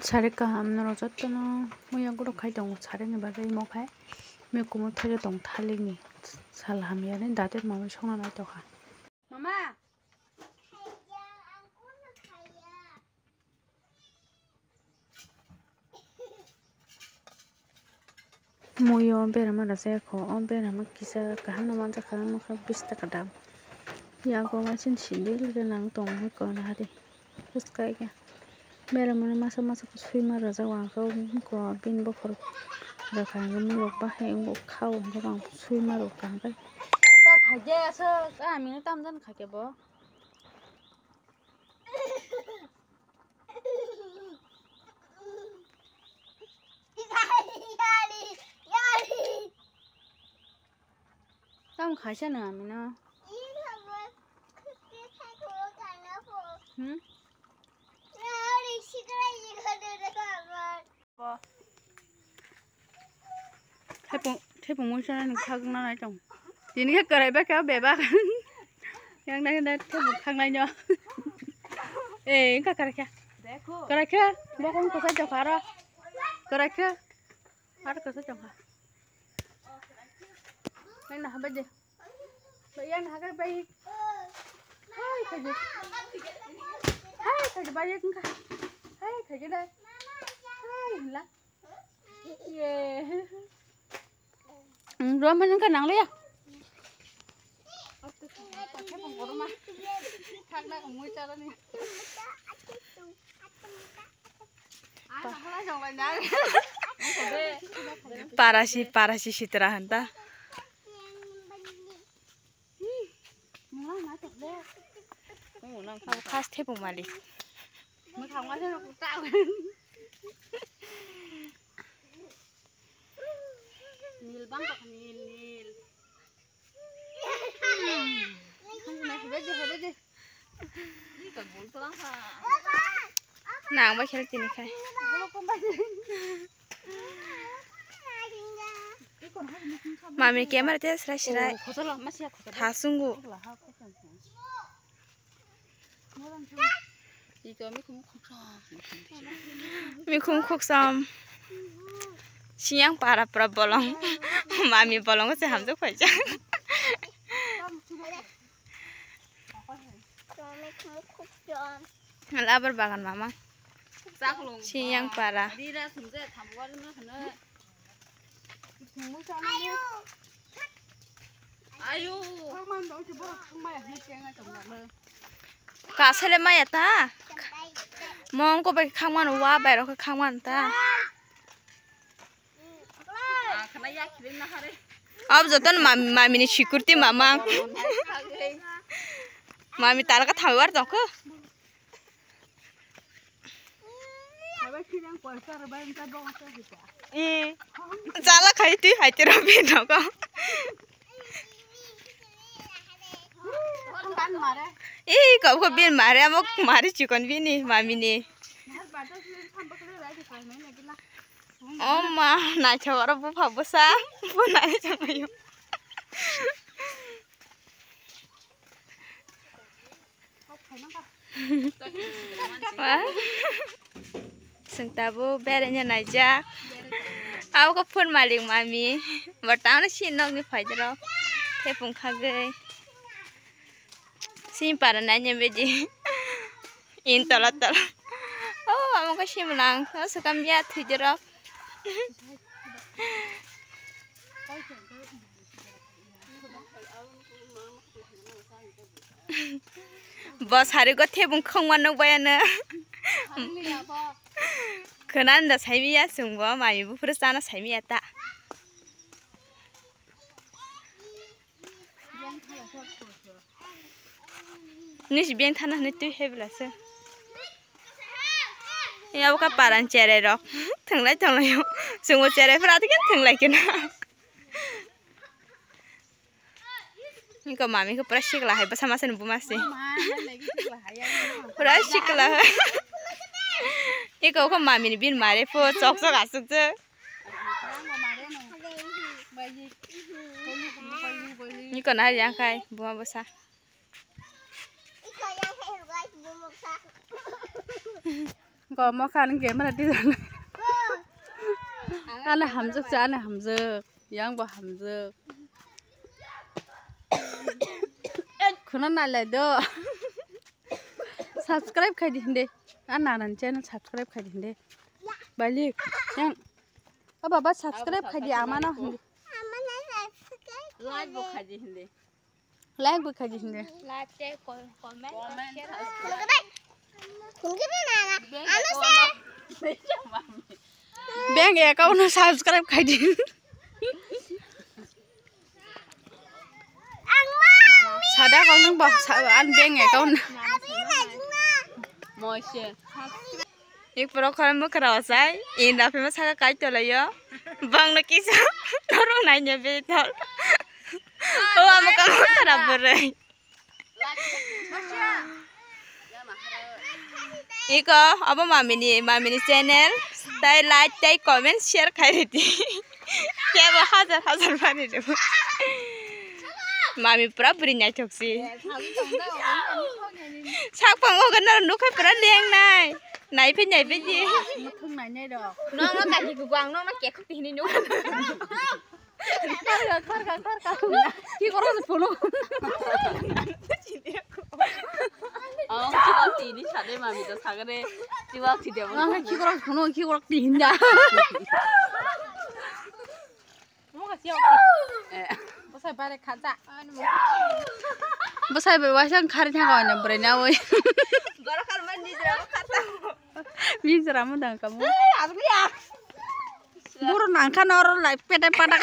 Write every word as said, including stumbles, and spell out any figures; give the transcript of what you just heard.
Sari kaham norok jotono muya guro khai tongo, sari ni bagwi imo khai mui kumu thaio tong thali ni sal hamya ni date mamui songna nai tongkha. Mama. Muiyo berama rajak kho, o berama kisa kaham no manjak kha, nokha bish taka dam. Yago waising sindil gwnang tong hoi kona hari. Bwskai khe berama no masa masa khe suima rwjak, ang khe bini bokhorok rwkha, ang khe muiyo bahai wngkha, o hwnkhe bang suima rwkha hwnkhe. Ta khaikhe aswk, a mino tamjani khaikhe bo. Tamo khaisa no amino. Hmm? Thepung, thepung muisa ni khagna nai tong. Tini khe kwrai ba khe bebak. Yang nai na thepung khagnai no. Eh, engka kwrai khe. Kwrai khe, bokong kwchai tongkha aro. Kwrai khe, aro kwchai tongkha. Nai na habai de. Bai yang hagar bai. Hai, khaji. Hai, khaji bai yang kha. Hai, khaji dai. Hai, la. Ye. Dua mana kan nang ya? Parasi, parasi sitra hanta. Abo khas thepung malik. Nil bang kok nil nil. Nang bai khel tini khai. Mami camera te srai srai. Thasungo. Mikhum khuksom. Siyang para pura bolong. Mami bolong se hamjak phaijak. Labar bagan mama. Siyang para. Kasele maya ta. Mong ko bai khangmano wa bai rok khangman ta. Ab joton mami, mami ni security mama. Mami talaka thawi war tongkho. Eh, jala khai twi hai tero bini nogo. Eh, kok ko bin mare amo mari chikon bini mami ni. Oh ma, naithok oro bupha bwsa, bo nai chamayo. Wah. Chwng tabuk beraina naijak. Abo khe phone malik mami. Bo tamo si nokni phaidoro. Thepung khagwi. Sini para naina bedi. In tola tola. Oh, amo khe simlang. Oh, swkam ya thwidoro. Bo sari go thebung khongma nukbaiano. Khwnani da saimiya chwngbo mami buphuru chana saimiya ta. Nisi beng thana hwnwi twi hai bwlasa. Yabo ka paran cherai rok. Thwnglai thwnglaio. Chwngbo cherai phra thikhe thwnglai khe na. Niko mami ko pura sikla hai bwsa masa ni buma se. Pura sikla hai. Iko ko mami ni bin mare pho chok chok asuk je. Niko na yang kai buma bwsa. Go mokha ni camera di. Ani hamjak cha, ani hamjak. Yang bo hamjak. Khuna nalai do. Subscribe khai di hinde. A nanan channel subscribe khai di hinde. Balik. Yang. O baba subscribe khai di amano hinde. Like bo khai di hinde. Like tei comment, share. Bank account no subscribe khai di. Sada kau nang ba, sa-, an bank account. Moise. Ik pro khorang bo khara osai, inda phima saka kai tolayo. Bang no kisa, norok nai nya be tol. O amo ka khara bwrwi. Iko, abo mamini, mamini channel, tai like, tai comment, share khai ridi. Kebo hajar hajar mani rw. Mami pura bwrwi naithok si. Sak pango gana nukha pura lengnai. Nai phi nai phi di. Muthung nai nai rw. Nokno kaki kuku ang nokno kekhok tihini nuk. Khorka, khorka, khorka. Ki koro se phone. Oh, chiwak tini sade mami to sagre. Chiwak ti debo. Ah, ki koro se phone, ki koro ti hinda. Mo ka chiwak. Eh. Bosai bare khaja. Bosai be waisang khari thang ko na bwrwi na oi. Goro kal man ni jra mo khata. Ni jra mo dang ka mo. Asli ya. Buru nangkha noro lai pete patak.